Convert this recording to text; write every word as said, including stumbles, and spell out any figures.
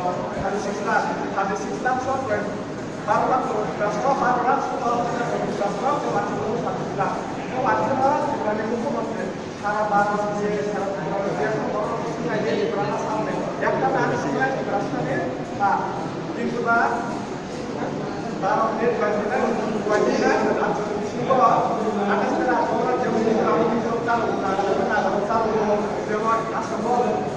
Thirty six lakh, thirty six lakh song khe baro lakh rok rastro, baro lakh song rok rastro, khe wanjwi rok thirty six lakh. Khe wanjwi rok Tripura ni mukhyamantri sara Bharat je, sara Tripura je, borok rok swngnai je Tripura ha samne. Yakta nani singlai Tripura sani ha. Tripura Bharat ni twenty nine, twenty nine, athas khe athas borok je Tripura ni jok chalo, Tripura ni jok chalo, jemon Assam o